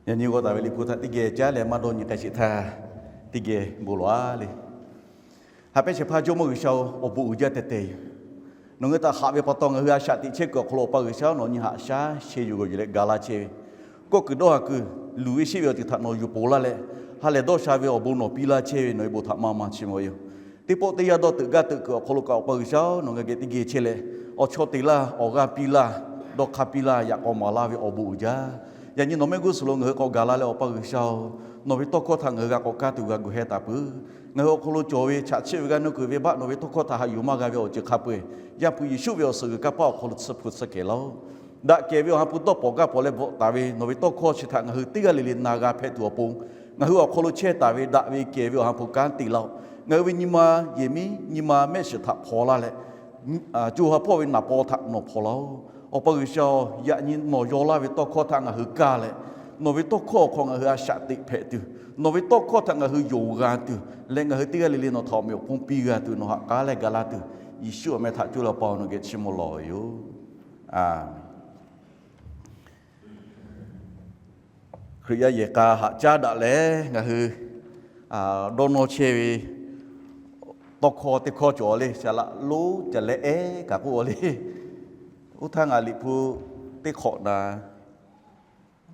Yaꞈ nyi g'aw taˍ ve Liꞈ hpu htaꞈ teˇ geh caˉ leh maˇ dawˇ nyi k'ai sheˍ htaˇ, teˇ geh bon lawˬ-a le. Haꞈ pehnˇ shehˍ hpaˇ Jawˇmawˇ G'uiˬsha-oˬ, awˬ bon uiˍ jaˇ tehˬ tehˬ yoˬ. Nawˬ ngaˬ hui htaꞈ haꞈ ve pa taw, ngaˬ hui a shaꞈ teꞈ chehˇ kuiˬ awˬ hk'aw lo Awˬ pa G'uiˬsha nawˬ nyi haꞈ shaˉ sheh yuˬ g'awˬ yuˬ leh ga laˇ chehˇ ve, kawˆ kuiˬ dawˇ ha kuiˬ luˬ ve sheˆ ve awˬ ceuˬ htaꞈ nawˬ yuˬ poˬ laˇ leh, ha lehˬ dawˇ sha ve awˬ bon nawˬ piˇ laˇ chehˇ ve nawˬ ve bon htaꞈ maˇ maˇ chiˇ mvuh ve yoˬ. Teˇ pawˆ teˇ yanˇ dawˇ teuꞈ gaˇ teuꞈ kuiˬ awˬ hk'aw lo kaꞈ Awˬ pa G'uiˬsha-oˬ, nawˬ ngaˬ geh teˇ geh chehˇ leh, awˬ chawˇ te laˇ, awˬ g'aˇ piˇ laˇ, dawˇ hk'aˇ piˇ laˇ, yaꞈ k'aw maˍ laˇ ve awˬ bon uiˍ jaˇ. Yaꞈ nyi nawˬ mehˆ g'uˇ suhˍ lo ngaˬ hui k'awꞈ gaˬ la leh, Awˬ pa G'uiˬsha-oˬ, nawˬ ve tawˇ hkawˇ htaꞈ ngaˬ hui g'a k'awꞈ kaˇ tuˬ g'a gu heh taˍ peuˬ. Ngaˬ hui awˬ hk'aw lo cawˬ ve chaꞈ chiˆ ve g'aˇ nuˇ kuiˬ venˇbaˆ nawˬ ve tawˇ hkawˇ htaꞈ haꞈ yuˬ maˇ g'a ve awˬ ceuˬ hk'a peu-eˬ, Yaˇ hpu Yeˍsuˆ ve awˬ suhˍ g'uiˬ kanˇ paˆ awˬ hk'aw lo tsuhˇ hpu tsuhˇ kehˬ laˇ-oˆ. Daꞈ kehˬ ve Awˬ ha hpu dawˇ pawˍ gaˇ pawˍ leh bvuhꞈ taˍ ve nawˬ ve tawˇ hkawˇ chi htaꞈ ngaˬ hui teˇ g'aˇ le le na g'a hpehꞈ tuˬ awˬ pon, ngaˬ hui awˬ hk'aw lo chehˇ taˍ ve daꞈ ve kehˬ ve Awˬ ha hpu kanˉ te laˇ-oˆ. Ngaˬ hui ve nyi ma yehˬ miˉ nyi ma mehˆ shiˍ htaꞈ hpaw laˇ leh, co ha hpawˇ ve naˍ paw htaꞈ nawˬ hpaw laˇ-oˆ. Awˬ pa G'uiˬsha-oˬ, yaꞈ nyi nawˬ yaw laˇ ve tawˇ hkawˇ htaꞈ ngaˬ hui kaˇ leh, nawˬ ve tawˇ hkawˇ awˬ hk'aw ngaˬ hui a shaꞈ teꞈ hpehꞈ tuˬ, nawˬ ve tawˇ hkawˇ htaꞈ ngaˬ hui yonˍ g'a tuˬ leh, ngaˬ hui teˇ g'aˇ le le nawˬ htaꞈ awˬ meꞈ awˬ hponˇ piˇ g'a tuˬ nawˬ haꞈ k'aˉ leh ga laˇ tuˬ, Yeˍsuˆ awˬ meh htaꞈ coˇ leh Awˬ pa-oˬ, nawˬ geh chiˇ mvuh lawˬ ve yoˬ. Aˬ, Hkriꞈ yaˇ yehˬ k'a haꞈ caˉ daꞈ leh ngaˬ hui dawˇ nawˇ chehˇ ve tawˇ hkawˇ teˇ hkawˇ cawˬ le, shaˍ laꞈ lonˉ ca leh ehˉ kaꞈ k'oˆ-a le. Oˇ htaˇ ngaˬ Liꞈ hpu teˇ hk'awꞈ na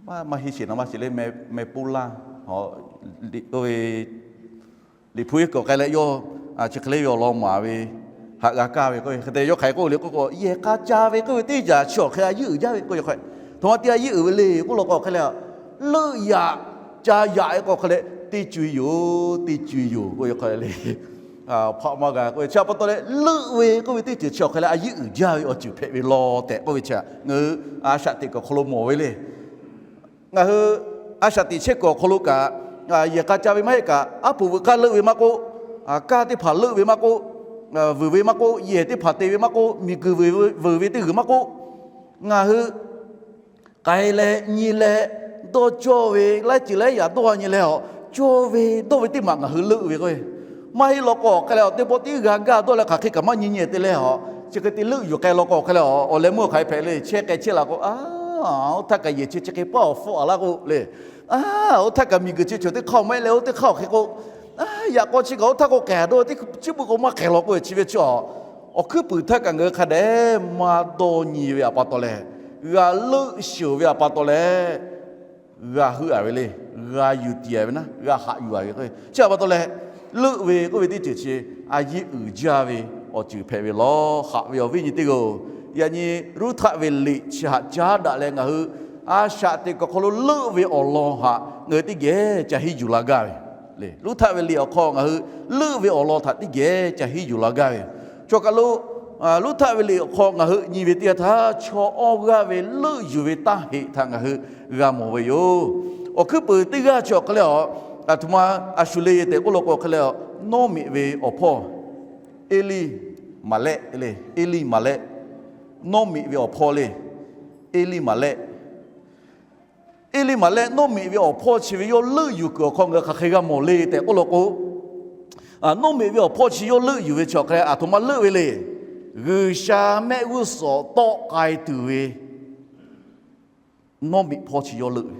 maˇ heˆ sheˍ na maˇ sheˍ le, meh puˇ laˇ, Liꞈ hpu iˉ kaˬ k'ai leh yawˇ chi hk'e le ve awˬ lawn maˍ ve, haꞈ g'a kaˇ ve k'oˆ ve hk'e te yawˇ hk'aˬ hk'e k'oˆ le k'oˆ k'o, yehˬ k'a ca ve k'oˆ ve teˇ yaꞈ chi awˬ hk'e a yeˉ uiˍ jaˇ ve k'oˆ ve hk'e, aˬ htoꞈ ma te a yeˉ uiˍ ve le k'oˆ law k'o hk'e le, leuˆ yaꞈ ca yaꞈ ve k'o hk'e leh teˇ co-e yoˬ, teˇ co-e yoˬ k'oˆ ve hk'e le. Hpaˆ maˇ g'a k'oˆ ve chi pa taw leh, leuˆ ve k'oˆ ve teˇ ceuˬ chi awˬ hk'e leh a yeˉ uiˍ jaˇ ve awˬ ceuˬ hpehꞈ ve law tehꞈ k'oˆ ve chi ngaˬ hui a shaꞈ teꞈ kuiˬ awˬ hk'aw lo mawˬ ve le. Ngaˬ hui a shaꞈ teꞈ chehˇ kuiˬ awˬ hk'aw lo kaꞈ, yehˬ k'a ca ve maˇ heˆ kaꞈ, aˉ poꞈ veuꞈ k'aˇ leuˆ ve maˇ k'oˆ, kaˇ teˇ hpaˍ leuˆ ve maˇ k'oˆ, vuiˬ ve maˇ k'oˆ, yehˬ teˇ hpaˍ te ve maˇ k'oˆ, miˬguiˬ veuꞈ ve teˇ g'uiˬ maˇ k'oˆ, ngaˬ hui k'ai leh nyi leh dawˇ cawˇ ve laiˉ ceuˬ laiˉ yaꞈ dawˇ nyi leh a, cawˇ ve dawˇ ve teˇ maˬ ngaˬ hui leuˆ ve k'o, maˇ heˆ law k'o hk'e leh a, teˇ pawˆ tiˉ g'a gaˇ dawˇ leh hk'aˬ hk'e kaꞈ maˇ nyi nyi te leh a, chi hk'e te leuˆ yuˬ k'ai law k'o hk'e leh a, awˬ leh meuˇ hk'aˬ hk'e hpehꞈ le, chehˇ k'ai chehˇ la k'o, a, oˇ htaˇ kaꞈ yehˬ chi chi hk'e paˉ awˬ hpfuhˆ a laˇ k'oˆ le. A, oˇ htaˇ kaꞈ miˬguiˬ chi chaw teˇ hk'aˇ maˇ heˆ leh oˇ teˇ hk'aˇ awˬ hk'e k'o, yaꞈ k'aw chi kaꞈ oˇ htaˇ k'o k'ehˬ dawˇ ve teˇ chi beuꞈ k'o maˇ k'ehˬ law k'oˆ ve chi ve chi a, awˬ hkuiˉ puiˍ htaˇ kaꞈ ngaˬ hui hk'a dehꞈ maˇ dawˇ nyi ve a pa taw leh, g'a leuˆ shuˍ ve a pa taw leh, g'a heuˆ-a ve le, g'a yuˬ tiˍ-a ve naˉ, g'a haꞈ yuˬ-a ve k'o, chi a pa taw leh, leuˆ ve k'oˆ ve teˇ ceuˬ chi a yeˉ uiˍ jaˇ ve awˬ ceuˬ hpehꞈ ve law. Haꞈ ve awˬ viˉ nyi teˇ g'aˇ-oˬ, yaꞈ nyi Ruˇhtaˆ ve liꞈ chi haꞈ caˉ daꞈ leh ngaˬ hui a shaꞈ teꞈ kuiˬ awˬ hk'aw lo leuˆ ve awˬ lawn htaꞈ ngaˬ hui teˇ geh ca hiˉ yuˬ la gaˇ ve le. Ruˇhtaˆ ve liꞈ awˬ hk'aw ngaˬ hui leuˆ ve awˬ lawn htaꞈ teˇ geh ca hiˉ yuˬ la gaˇ ve. Chaw kaˬ lo Ruˇhtaˆ ve liꞈ awˬ hk'aw ngaˬ hui nyi ve teˇ yanˇ htaˇ, chaw awˇ g'aˇ ve leuˆ yuˬ ve taˇ heꞈ htaꞈ ngaˬ hui g'a mawˬ ve yoˬ. Awˬ hkuiˉ puiˍ teˇ g'aˇ chi awˬ hk'e leh a, aˬ htoꞈ ma a shu le tehꞈ k'oˆ law k'o hk'e leh a, Nawˇmiꞈ ve awˬ hpawˇ Eˇliˇmaˍlehˆ le, Eˇliˇmaˍlehˆ, Nawˇmiꞈ ve awˬ hpawˇ le, Eˇliˇmaˍlehˆ. Eˇliˇmaˍlehˆ Nawˇmiꞈ ve awˬ hpawˇ chi ve yawˇ leuˆ yuˬ kuiˬ awˬ hk'aw ngaˬ hui hk'aˬ hk'e g'a mawˬ le tehꞈ k'oˆ law k'o, Nawˇmiꞈ ve awˬ hpawˇ chi yawˇ leuˆ yuˬ ve chi awˬ hk'e leh aˬ htoꞈ ma leuˆ ve le. G'uiˬsha mehˆ g'uˇ suhˍ tawˆ k'ai tuˬ ve Nawˇmiꞈ hpawˇ chi yawˇ leuˆ ve.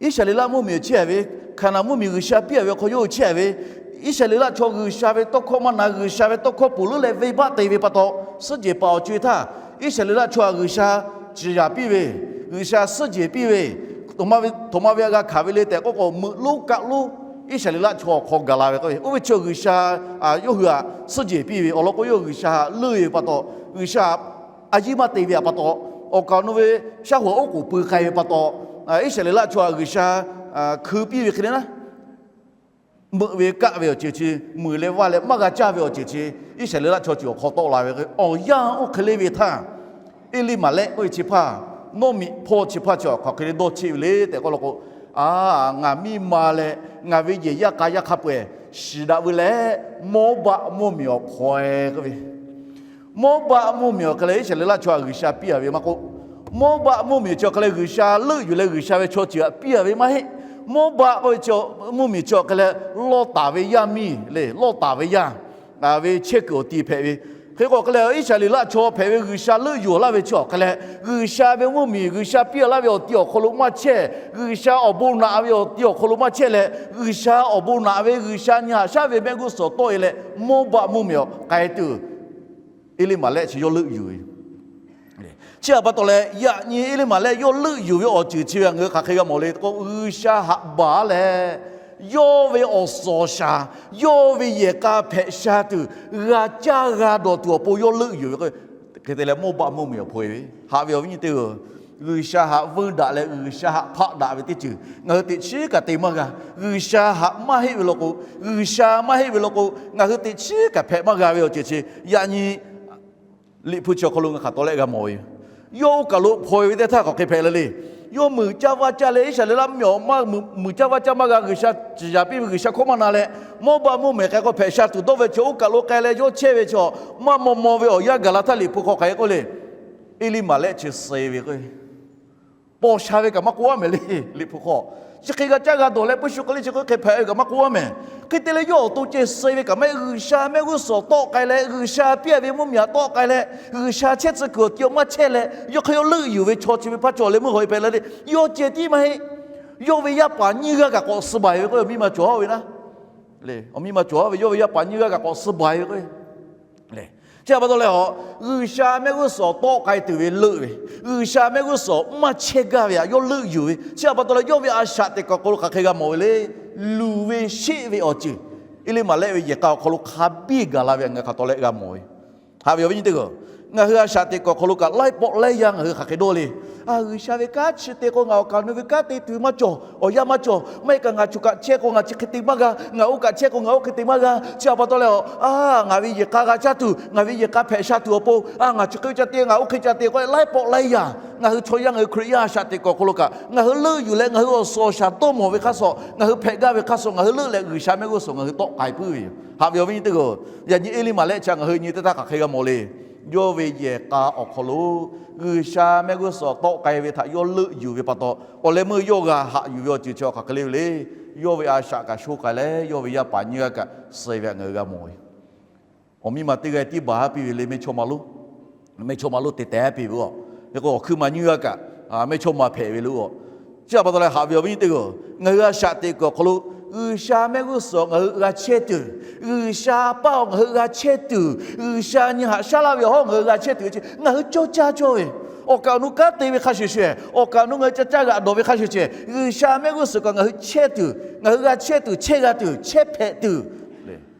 Iˉsaˍreˍlaˆ mvuhˇmiˬ chehˇ-a ve, Hkaˍnanˍ mvuhˇmiˬ G'uiˬsha piˇ-a ve awˬ hk'aw yawˇ hui chehˇ-a ve, Iˉsaˍreˍlaˆ chaw G'uiˬsha ve tawˇ hkawˇ maˇ na, G'uiˬsha ve tawˇ hkawˇ ponˬ leuˉ leh venˇbaˆ te ve pa taw, suhˉ jehˬ paˍ awˬ co-e htaˇ, Iˉsaˍreˍlaˆ chaw htaꞈ G'uiˬsha ciˍ yaˍ piˇ ve, G'uiˬsha suhˉ jehˬ piˇ ve, htoꞈ ma ve a g'a hkanˍ ve le tehꞈ k'oˆ k'o, meuꞈ lonˉ kaˆ lonˉ Iˉsaˍreˍlaˆ chaw awˬ hk'aw gaˬ la ve k'o, oˇ ve chaw G'uiˬsha yawˇ hui htaꞈ suhˉ jehˬ piˇ ve awˬ lawn k'o, yawˇ hui G'uiˬsha leuˆ ve pa taw, G'uiˬsha a yiˇ maˇ te ve pa taw, awˬ kaˍ awˬ nu ve shaˉ hoꞈ oˉ k'oˍ pui k'ai ve pa taw, Iˉsaˍreˍlaˆ chaw htaꞈ G'uiˬsha hkui piˇ ve hk'e le naˉ, meuꞈ ve kaˆ ve awˬ ceuˬ chi, meuꞈ leh vaˇ leh maˇ g'a caˇ ve awˬ ceuˬ chi, Iˉsaˍreˍlaˆ chaw ceuˬ awˬ hk'aw tawˆ la ve awˬ yanˇ oˇ hk'e le ve htaˇ, Eˇliˇmaˍlehˆ k'oˆ ve chi hpaˇ, Nawˇmiꞈ hpawˇ chi hpaˇ chi hk'aˬ hk'e le dawˇ cheˆ ve le tehꞈ k'oˆ law k'o, a, ngaˬ miˇ ma leh ngaˬ ve yehˬ yaˇ k'a yaˇ hk'a peu-eˬ shiˍ daꞈ ve leh, Mawˇbaˆ mvuhˇmiˬ awˬ hk'aw-e k'oˆ ve Mawˇbaˆ mvuhˇmiˬ awˬ hk'e leh Iˉsaˍreˍlaˆ chaw htaꞈ G'uiˬsha piˇ-a ve maˇ k'oˆ, Mawˇbaˆ mvuhˇmiˬ chi awˬ hk'e leh G'uiˬsha leuˆ yuˬ leh G'uiˬsha ve chaw ceuˬ htaꞈ piˇ-a ve maˇ heˆ. Mawˇbaˆ k'oˆ ve mvuhˇmiˬ chi awˬ hk'e leh Lawˇtaˍ ve yaˇ miˇ le, Lawˇtaˍ ve yaˇ, a, ve chehˇ kuiˬ awˬ ti hpehꞈ ve, Hk'e k'o hk'e leh, Iˉsaˍreˍlaˆ chaw hpehꞈ ve G'uiˬsha leuˆ yuˬ laˇ ve chi awˬ hk'e leh, G'uiˬsha ve mvuhˇmiˬ, G'uiˬsha piˇ laˇ ve awˬ ti awˬ hk'aw lo maˇ chehˇ, G'uiˬsha awˬ bon naꞈ ve awˬ ti awˬ hk'aw lo maˇ chehˇ leh, G'uiˬsha awˬ bon naꞈ ve, G'uiˬsha nyi haꞈ shaˉ ve mehˆ g'uˇ suhˍ tawˆ e leh, Mawˇbaˆ mvuhˇmiˬ awˬ k'ai tuˬ, Eˇliˇmaꞈlehˆ chi yawˇ leuˆ yuˬ ve. Chi htaꞈ pa taw leh, yaꞈ nyi Eˇliˇmaꞈlehˆ yawˇ leuˆ yuˬ ve awˬ ceuˬ chi ve ngaˬ hui hk'aˬ hk'e g'a mawˬ le k'o, G'uiˬsha haꞈ baˬ leh, yawˇ ve awˬ suhˍ awˬ shaˍ, yawˇ ve yehˬ k'a hpehꞈ sha tuˬ, g'a caˇ g'a dawˬ tuˬ awˬ pon yawˇ leuˆ yuˬ ve k'o, hk'e te leh Mawˇbaˆ mvuhˇmiˬ awˬ hpaw e ve. Haꞈ ve awˬ viˉ nyi teˇ-oˬ, G'uiˬsha haꞈ veuˇ daꞈ leh G'uiˬsha haꞈ hpaˆ daꞈ ve teˇ ceuˬ ngaˬ hui teꞈ chiˉ kaꞈ te maˇ g'a. G'uiˬsha haꞈ maˇ heˆ ve law k'o, G'uiˬsha maˇ heˆ ve law k'o, ngaˬ hui teꞈ chiˉ kaꞈ hpehꞈ maˇ g'a ve awˬ ceuˬ chi, yaꞈ nyi Liꞈ hpu chi awˬ hk'aw lo ngaˬ hk'aˬ tawˍ leh g'a mawˬ ve yoˬ. Yawˇ oˇ kaˬ lo hpaw e ve teˇ htaˇ k'awꞈ hk'e hpehꞈ la le. Yawˇ muiˬ caˇ vaˇ caˇ leh Iˉsaˍreˍlaˆ mvuhˇmiˬ awˬ maˇ muiˬ caˇ vaˇ caˇ maˇ g'a, G'uiˬsha ciˍ yaˍ piˇ ve G'uiˬsha hkawˇ maˇ na leh, Mawˇbaˆ mvuhˇmiˬ k'ai k'o hpehꞈ sha tuˬ dawˇ ve chi oˇ kaˬ lo k'ai leh yawˇ chehˇ ve chi, maˇ maw maw ve awˬ yanˇ gaˬ la htaˇ Liꞈ hpu hk'aw hk'aˬ hk'e k'oˆ le, Eˇliˇmaꞈlehˆ chi suh ve k'o paw sha ve kaꞈ maˇ k'oˆ a mehˍ le. Liꞈ hpu hk'aw chi hk'e g'a caˇ g'a dawˬ leh puiˇ shu k'ai le chi k'o hk'e hpehꞈ ve kaꞈ maˇ k'oˆ a mehˍ. Hk'e te leh yawˇ awˬ to ceh suh ve kaꞈ maˇ heˆ. G'uiˬsha mehˆ g'uˇ suhˍ tawˆ k'ai leh, G'uiˬsha piˇ ve mvuhˇmiˬ htaꞈ tawˆ k'ai leh, G'uiˬsha chehˇ tcuh kuiˬ awˬ ti awˬ maˇ chehˇ leh, yawˇ hk'e yawˇ leuˆ yuˬ ve chaw chi ve hpaˇ cawˬ leh meuˇ haw e hpehꞈ la le. Yawˇ ceh tiˉ maˇ heˆ. Yawˇ ve yaˇ paˍ nyiˇ g'aˇ kaꞈ k'awꞈ suh baˬ e ve k'o, awˬ miˇ ma cawˬ ve naˉ, awˬ miˇ ma cawˬ ve yawˇ ve yaˇ paˍ nyiˇ g'aˇ kaꞈ k'awꞈ suh baˬ e ve k'o, chi htaꞈ pa taw leh, G'uiˬsha mehˆ g'uˇ suhˍ tawˆ k'ai tuˬ ve leuˆ ve, G'uiˬsha mehˆ g'uˇ suhˍ maˇ chehˇ gaˇ ve htaꞈ yawˇ leuˆ yuˬ ve, chi htaꞈ pa taw leh yawˇ ve a shaꞈ teꞈ kuiˬ awˬ hk'aw lo hk'aˬ hk'e g'a mawˬ ve le. Luˬ ve sheˆ ve awˬ ceuˬ Eˇliˇmaꞈlehˆ ve yehˬ k'a awˬ hk'aw lo hk'a biˇ gaˬ la ve htaꞈ ngaˬ hk'aˬ tawˍ leh g'a mawˬ ve. Haꞈ ve awˬ viˉ nyi teˇ g'aˇ, ngaˬ hui a shaꞈ teꞈ kuiˬ awˬ hk'aw lo kaꞈ laiˉ pawˆ laiˉ yaˇ ngaˬ hui hk'aˬ hk'e dawˇ le. A, G'uiˬsha ve kanˉ chi te k'o ngaˬ awˬ kaˍ awˬ nu ve kanˉ te tuˬ maˇ cawˬ, awˬ yanˇ maˇ cawˬ. Maˇ heˆ kaꞈ ngaˬ choˬ kaꞈ chehˇ k'o ngaˬ chi hk'e te maˇ g'a, ngaˬ oˇ kaꞈ chehˇ k'o ngaˬ oˇ hk'e te maˇ g'a. Chi htaꞈ pa taw leh, a, ngaˬ ve yehˬ k'a g'a caˇ tuˬ, ngaˬ ve yehˬ k'a hpehꞈ sha tuˬ awˬ pon, a, ngaˬ chi hk'e ca te, ngaˬ oˇ hk'e ca te k'oˆ leh laiˉ pawˆ laiˉ yaˇ ngaˬ hui chaw yaˇ ngaˬ hui Hkriꞈ yaˇ a shaꞈ teꞈ kuiˬ awˬ hk'aw lo kaꞈ ngaˬ hui leuˆ yuˬ leh ngaˬ hui awˬ suhˍ awˬ shaˍ dawˇ mawˬ ve hk'aˇ suh, ngaˬ hui hpehꞈ gaˇ ve hk'aˇ suh ngaˬ hui leuˆ leh G'uiˬsha mehˆ g'uˇ suhˍ ngaˬ hui tawˆ k'ai puiˉ ve yoˬ. Haꞈ ve awˬ viˉ nyi teˇ g'aˇ, yaꞈ nyi Eˇliˇmaꞈlehˆ chi htaꞈ ngaˬ hui nyi teˇ htaˇ hk'aˬ hk'e g'a mawˬ le. Yawˇ ve yehˬ k'a awˬ hk'aw lo G'uiˬsha mehˆ g'uˇ suhˍ tawˆ k'ai ve htaꞈ yawˇ leuˆ yuˬ ve pa taw, awˬ leh meuˇ yawˇ g'a haꞈ yuˬ ve awˬ ceuˬ chi hk'aˬ hk'e le ve le. Yawˇ ve a shaꞈ kaꞈ sho k'ai leh yawˇ ve yaˇ paˍ nyiˇ g'aˇ kaꞈ suh e ve htaꞈ ngaˬ hui g'a mawˬ ve yoˬ. Awˬ miˇ ma teˇ g'aˇ tiˉ baˬ haˉ piˇ ve le, mehˇchawˇma lonˉ, mehˇchawˇma lonˉ te teh haˉ piˇ ve a. Hk'e k'o awˬ hkui ma nyiˇ g'aˇ kaꞈ mehˇchawˇma hpehꞈ ve le a. Chi htaꞈ pa taw leh haꞈ ve awˬ viˉ nyi teˇ g'aˇ, ngaˬ hui a shaꞈ teꞈ kuiˬ awˬ hk'aw lo G'uiˬsha mehˆ g'uˇ suhˍ ngaˬ hui g'a chehˇ tuˬ, G'uiˬsha paˇ ngaˬ hui g'a chehˇ tuˬ, G'uiˬsha nyi haꞈ shaˉ laˇ ve awˬ hawˉ ngaˬ hui g'a chehˇ tuˬ ve chi ngaˬ hui cawˇ caˇ cawˇ ve. Awˬ kaˍ awˬ nu kanˉ te ve hk'a shuˍ shuˍ, awˬ kaˍ awˬ nu ngaˬ hui ca caˇ g'aꞈ dawˬ ve hk'a shuˍ shuˍ, G'uiˬsha mehˆ g'uˇ suhˍ kaꞈ ngaˬ hui chehˇ tuˬ, ngaˬ hui g'a chehˇ tuˬ, chehˇ g'a tuˬ, chehˇ hpehꞈ tuˬ,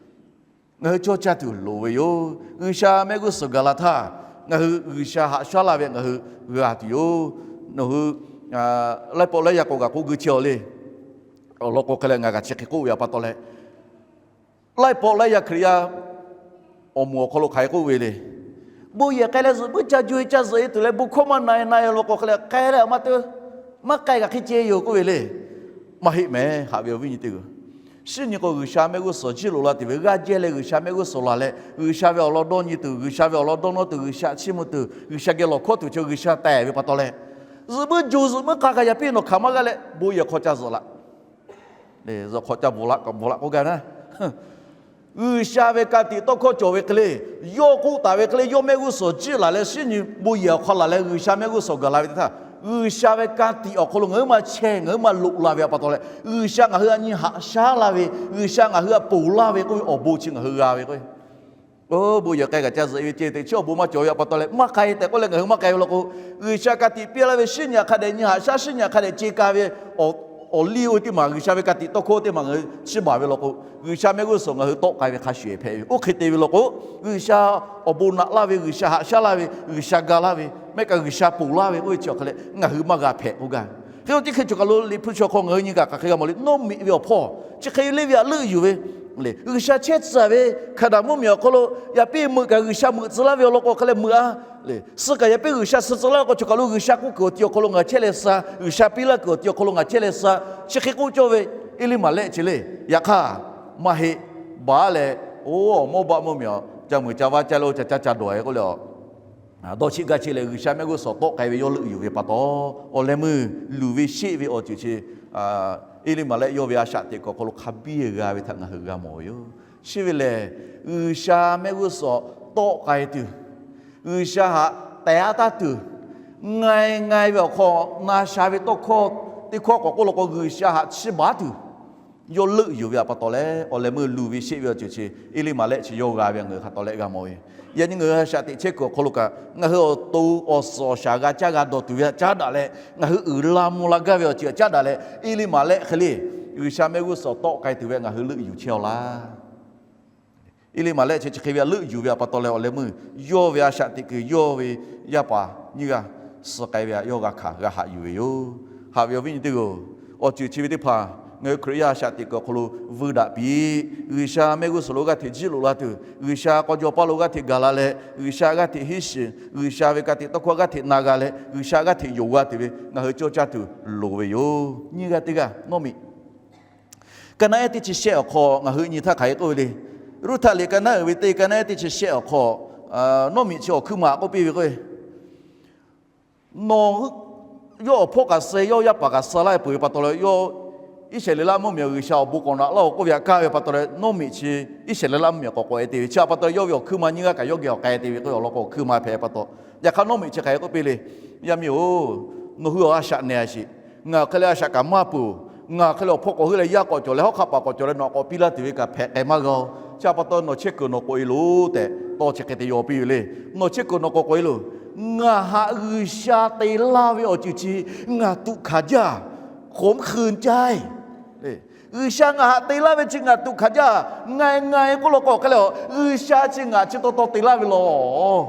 ngaˬ hui cawˇ caˇ tuˬ loˍ ve yoˬ. G'uiˬsha mehˆ g'uˇ suhˍ gaˬ la htaˇ, ngaˬ hui G'uiˬsha haꞈ shaˉ laˇ ve ngaˬ hui g'a tuˬ yoˬ. Nawˬ hui laiˉ pawˆ laiˉ yaˇ k'o kaꞈ k'oˆ guiˇ chehˇ aˬ le. Awˬ lawn k'o hk'e leh ngaˬ kaꞈ chi hk'e k'oˆ ve pa taw leh, laiˉ pawˆ laiˉ yaˇ Hkriꞈ yaˇ awˬ moˍ awˬ hk'aw lo hk'aˬ hk'e k'oˆ ve le. Bon yehˬ k'ai leh zuhꞈ puiˉ ca ju e ca zuhꞈ e tuˬ leh bon hkawˇ maˇ na e na e law k'o hk'e leh k'ai leh maˇ te, maˇ k'ai kaꞈ hk'e ceh yoˬ k'oˆ ve le. Maˇ heˆ mehˍ, haꞈ ve awˬ viˉ nyi teˇ g'aˇ. Shinˉ nyi k'o G'uiˬsha mehˆ g'uˇ suhˍ jiˇ loꞈ la tuˬ ve g'aˇ jehˇ leh G'uiˬsha mehˆ g'uˇ suhˍ laˬ leh G'uiˬsha ve awˬ lawn dawˇ nyi tuˬ, G'uiˬsha ve awˬ lawn dawˇ nawˇ tuˬ, G'uiˬsha chiˇ mvuh tuˬ, G'uiˬsha geh lawˬ hkawˇ tuˬ chi G'uiˬsha tehˬ ve pa taw leh, zuhꞈ puiˉ jo zuhꞈ puiˉ k'a kaꞈ yaꞈ piˇ nawˬ hk'aˬ maˇ g'a leh bon yehˬ hk'aw ca zuhꞈ laꞈ, zuhꞈ hk'aw ca bvuhꞈ laꞈ kaꞈ bvuhꞈ laꞈ k'oˆ gaˇ naˉ. G'uiˬsha ve ka tiꞈ tawˇ hkawˇ cawˬ ve hk'e le, yawˇ k'oˆ taˍ ve hk'e le, yawˇ mehˆ g'uˇ suhˍ jiˇ laˬ leh shinˉ nyi bon yehˬ awˬ hk'aw laˬ leh G'uiˬsha mehˆ g'uˇ suhˍ gaˬ la ve teˇ htaˇ, G'uiˬsha ve ka tiꞈ awˬ hk'aw lo ngaˬ hui maˇ chehˇ, ngaˬ hui maˇ loꞈ la ve pa taw leh, G'uiˬsha ngaˬ hui htaꞈ nyi haꞈ shaˉ laˇ ve, G'uiˬsha ngaˬ hui htaꞈ ponˬ laˇ ve k'oˆ ve awˬ bon chi ngaˬ hui g'a ve k'o, bon yehˬ k'ai kaꞈ ca zuhꞈ e ve ceh teꞈ chiˉ awˬ bon maˇ cawˬ ve pa taw leh maˇ k'ai tehꞈ k'oˆ leh ngaˬ hui maˇ k'ai ve law k'o, G'uiˬsha ka tiꞈ piˇ laˇ ve shinˉ nyi htaꞈ hk'a dehꞈ nyi haꞈ shaˉ, shinˉ nyi htaꞈ hk'a dehꞈ ce ka ve awˬ liˇ oˇ ve teˇ maˬ G'uiˬsha ve ka tiꞈ tawˇ hkawˇ teˇ maˬ ngaˬ hui chiˇ baˬ ve law k'o, G'uiˬsha mehˆ g'uˇ suhˍ ngaˬ hui tawˆ k'ai ve hk'a shuˍ hpehꞈ ve. Oˇ hk'e te ve law k'o, G'uiˬsha awˬ bon naꞈ laˇ ve, G'uiˬsha haꞈ shaˉ laˇ ve, G'uiˬsha ga laˇ ve, mehˆ kaꞈ G'uiˬsha ponˬ laˇ ve k'oˆ ve chi awˬ hk'e leh ngaˬ hui maˇ g'a hpehꞈ k'oˆ gaˇ. Hk'e k'o teˇ hk'e choˬ kaˬ lo Liꞈ hpu chi awˬ hk'aw ngaˬ hui nyi kaꞈ hk'aˬ hk'e g'a mawˬ le. Nawˇ miꞈ ve awˬ hpawˇ chi hk'e le ve htaꞈ leuˆ yuˬ ve le, G'uiˬsha chehˇ tcuh ve hkaˍ daꞈ mvuhˇmiˬ awˬ hk'aw lo yaꞈ piˇ meuꞈ kaꞈ G'uiˬsha meuꞈ tcuh laˇ ve awˬ lawn k'o hk'e leh meuꞈ a le. Suh kaꞈ yaꞈ piˇ G'uiˬsha suh tcuh laˇ k'o, choˬ kaˬ lo G'uiˬsha k'oˆ kuiˬ awˬ ti awˬ hk'aw lo ngaˬ chehˇ leh suh, G'uiˬsha piˇ laˇ kuiˬ awˬ ti awˬ hk'aw lo ngaˬ chehˇ leh suh, chi hk'e k'oˆ cawˇ ve Eˇliˇmaˍlehˆ chi le. Yaꞈ hk'aˇ, maˇ heˆ. Baˬ leh, oˇ, Mawˇbaˆ mvuhˇmiˬ awˬ ca muiˬ ca vaˇ caˇ leh oˇ ca caˇ ca dawˬ e k'oˆ leh, dawˇ chiˆ gaˇ chiˆ leh G'uiˬsha mehˆ g'uˇ suhˍ tawˆ k'ai ve yawˇ leuˆ yuˬ ve pa taw, awˬ leh meuˇ luˬ ve sheˆ ve awˬ ceuˬ chi Eˇliˇmaˍlehˆ yawˇ ve a shaꞈ teꞈ kuiˬ awˬ hk'aw lo hk'a biˇ g'a ve htaꞈ ngaˬ hui g'a mawˬ ve yoˬ. Chi ve lehˬ, G'uiˬsha mehˆ g'uˇ suhˍ tawˆ k'ai tuˬ, G'uiˬsha htaꞈ tehˬ a taˇ tuˬ, ngai ngai ve awˬ hk'aw na sha ve tawˇ hkawˇ teˇ hkawˇ k'awꞈ k'oˆ law k'o, G'uiˬsha htaꞈ chiˇ baˬ tuˬ yawˇ leuˆ yuˬ ve htaꞈ pa taw leh, awˬ leh meuˇ luˬ ve sheˆ ve awˬ ceuˬ chi Eˇliˇmaˍlehˆ chi yawˇ g'a ve htaꞈ ngaˬ hui hk'a tawˍ leh g'a mawˬ ve. Yaꞈ nyi ngaˬ hui a shaꞈ teꞈ chehˇ kuiˬ awˬ hk'aw lo kaꞈ, ngaˬ hui awˬ to awˬ suhˍ awˬ shaˍ g'a caˇ g'a dawˬ tuˬ ve htaꞈ caˉ daꞈ leh, ngaˬ hui uiˍ la mvuh la gaˇ ve awˬ ceuˬ htaꞈ caˉ daꞈ leh, Eˇliˇmaˍlehˆ hk'e le G'uiˬsha mehˆ g'uˇ suhˍ tawˆ k'ai tuˬ ve ngaˬ hui leuˆ yuˬ chehˇ-aw laˇ. Eˇliˇmaˍlehˆ chi chi hk'e ve htaꞈ leuˆ yuˬ ve htaꞈ pa taw leh, awˬ leh meuˇ yawˇ ve a shaꞈ teꞈ kuiˬ yawˇ ve yaˇ paˍ nyiˇ g'aˇ suh k'ai ve htaꞈ yawˇ g'a hkanˍ g'a haꞈ yuˬ ve yoˬ. Haꞈ ve awˬ viˉ nyi teˇ g'aˇ-oˬ, awˬ ceuˬ chi ve teˇ hpaˍ ngaˬ hui Hkriꞈ yaˇ a shaꞈ teꞈ kuiˬ awˬ hk'aw lo vuiˇ daꞈ piˇ. G'uiˬsha mehˆ g'uˇ suhˍ lo g'aˇ hteꞈ jiˇ loꞈ la tuˬ, G'uiˬsha k'aw jaw paˇ lo g'aˇ hteꞈ gaˬ la leh, G'uiˬsha g'aˇ hteꞈ hiˉ shiˍ, G'uiˬsha ve ka tiꞈ tawˇ hkawˇ g'aˇ hteꞈ na g'a leh, G'uiˬsha g'aˇ hteꞈ yonˍ g'a tuˬ ve ngaˬ hui cawˇ caˇ tuˬ loˍ ve yoˬ. Nyiˇ g'aˇ teˇ g'aˇ nawˇ miꞈ Ka naˆ ehˉ teˇ chi shehˆ awˬ hk'aw ngaˬ hui nyi htaˇ hk'aˬ hk'e k'oˆ ve le. Ruˇhtaˍleˍ ka naˆ uiˍ ve teˇ ka naˆ ehˉ teˇ chi shehˆ awˬ hk'aw, nawˇ miꞈ chi awˬ hkuiˇ ma k'oˆ piˇ ve k'o, nawˬ yawˇ awˬ hpawˇ kaꞈ suh, yawˇ yaˇ paˍ kaꞈ suh laˇ ve peuˬ ve pa taw leh, yawˇ Iˉsaˍreˍlaˆ mvuhˇmiˬ G'uiˬsha awˬ bon k'awꞈ naꞈ laˇ-oˬ k'oˆ ve htaꞈ kaˇ ve pa taw leh, nawˇ miꞈ chi Iˉsaˍreˍlaˆ mvuhˇmiˬ k'awꞈ k'awꞈ e te ve. Chi htaꞈ pa taw leh yawˇ ve awˬ hkuiˇ ma nyiˇ g'aˇ kaꞈ yawˇ geh awˬ k'ai te ve k'o, awˬ lawn k'o awˬ hkuiˇ ma hpehꞈ pa taw. Yaꞈ hk'aˇ nawˇ miꞈ chi hk'aˬ hk'e k'oˆ piˇ le. Yaˇ miˇ-oˬ, nawˬ hui awˬ a shaꞈ nehˬ a sheˍ. Ngaˬ hk'e leh a shaꞈ kaꞈ maˇ peuˬ. Ngaˬ hk'e leh awˬ hpawˇ k'awꞈ heuˆ leh yaˇ k'awꞈ cawˬ leh hawˉ hk'aˆ paˍ k'awꞈ cawˬ leh nawˬ k'awꞈ piˇ laˇ tuˬ ve kaꞈ hpehꞈ k'ai maˇ g'a-oˬ. Chi htaꞈ pa taw nawˬ chehˇ kuiˬ nawˬ k'oꞈ e loˬ tehꞈ tawˇ chi hk'e te yaw piˇ ve le. Nawˬ chehˇ kuiˬ nawˬ k'awꞈ k'oꞈ e loˬ. Ngaˬ htaꞈ G'uiˬsha te laˇ ve awˬ ceuˬ chi ngaˬ tuꞈ hkanˍ jaˇ, k'oꞈ mvuhˇ hkui caˇ. G'uiˬsha ngaˬ htaꞈ te laˇ ve chi ngaˬ tuꞈ hkanˍ jaˇ. Ngai ngai k'oˆ law k'o hk'e le, G'uiˬsha chi ngaˬ chi taw taw te laˇ ve law.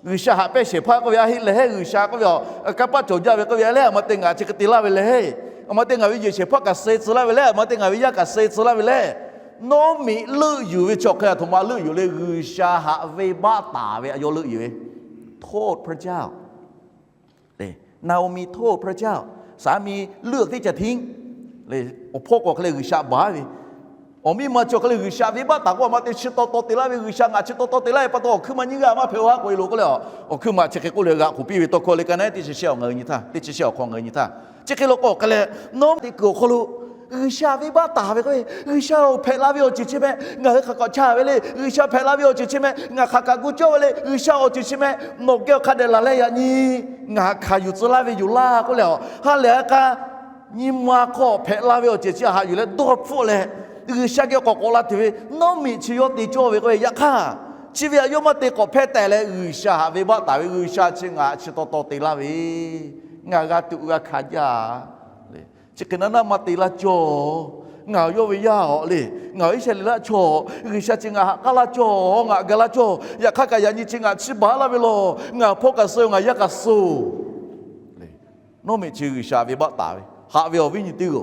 G'uiˬsha haꞈ pehˇ shehˍ hpaˇ k'oˆ ve a heˆ lehˬ, G'uiˬsha k'oˆ ve a kanˇ paˆ cawˬ jaˇ ve k'oˆ ve a lehˬ, a ma te ngaˬ chi hk'e te laˇ ve lehˬ. A ma te ngaˬ ve yehˬ shehˍ hpaˇ kaꞈ suh tcuh laˇ ve lehˬ, a ma te ngaˬ ve yaˇ kaꞈ suh tcuh laˇ ve lehˬ. Nawˇ miꞈ leuˆ yuˬ ve chi awˬ hk'e a htoꞈ ma leuˆ yuˬ le, G'uiˬsha htaꞈ venˇbaˆ taˍ ve a yawˇ leuˆ yuˬ ve. โทษพระเจ้า Naomi โทษพระเจ้า สามีเลือกที่จะทิ้ง Awˬ hpawˇ k'awꞈ hk'e leh G'uiˬsha baˬ ve. Awˬ miˇ ma chi awˬ hk'e leh G'uiˬsha venˇbaˆ taˍ k'o, a ma te chi taw taw te laˇ ve, G'uiˬsha ngaˬ chi taw taw te laˇ ve pa taw, awˬ hkuiˇ ma nyiˇ g'aˇ maˇ hpehꞈ-oˬ haˉ k'oꞈ e loˬ k'oˆ leh, awˬ hkuiˇ ma chi hk'e k'oˆ leh g'aꞈ k'oˍ piˇ ve tawˇ hkawˇ le, ka naˆ ehˉ teˇ chi shehˆ awˬ ngaˬ hui nyi htaˇ, teˇ chi shehˆ awˬ hk'aw ngaˬ hui nyi htaˇ, chi hk'e law k'o hk'e leh, nawˇ miꞈ teˇ kuiˬ awˬ hk'aw lo G'uiˬsha venˇbaˆ taˍ ve k'o, G'uiˬsha-oˬ, hpehꞈ la ve awˬ ceuˬ chi meh ngaˬ hui hk'aˬ hk'awꞈ chaˇ ve le. G'uiˬsha hpehꞈ la ve awˬ ceuˬ chi meh ngaˬ hk'aˬ kaꞈ gu cawˇ ve le. G'uiˬsha awˬ ceuˬ chi meh nawˬ geh awˬ hk'a dehꞈ laˬ leh yaꞈ nyi ngaˬ hkanˍ yuˬ tcuh laˇ ve yoˬ laˇ k'oˆ leh, a ha lehˬ a k'a nyi ma hk'aw hpehꞈ la ve awˬ ceuˬ chi haꞈ yuˬ leh dawˇ hpfuhˆ leh, G'uiˬsha geh k'awꞈ k'awꞈ la tuˬ ve nawˇ miꞈ chi yawˇ te cawˇ ve k'o, yaꞈ hk'aˇ chi ve htaꞈ yawˇ maˇ te k'awꞈ hpehˇ tehꞈ leh, G'uiˬsha htaꞈ venˇbaˆ taˍ ve, G'uiˬsha chi ngaˬ chi taw taw te laˇ ve, ngaˬ g'a tuꞈ g'a hkanˍ jaˇ le. Chi hk'e naˉ naˉ maˇ te laˇ cawˇ. Ngaˬ yawˇ ve yaˇ-oˬ le. Ngaˬ Iˉsaˍreˍlaˆ chaw, G'uiˬsha chi ngaˬ haꞈ k'aˉ laˇ cawˇ, ngaˬ ga laˇ cawˇ. Yaꞈ hk'aˇ kaꞈ yaꞈ nyi chi ngaˬ chiˇ baˬ laˇ ve law. Ngaˬ hpawˇ kaꞈ suh, ngaˬ yaˇ kaꞈ suh. Nawˇ miꞈ chi G'uiˬsha venˇbaˆ taˍ ve, haꞈ ve awˬ viˉ nyi teˇ g'aˇ-oˬ,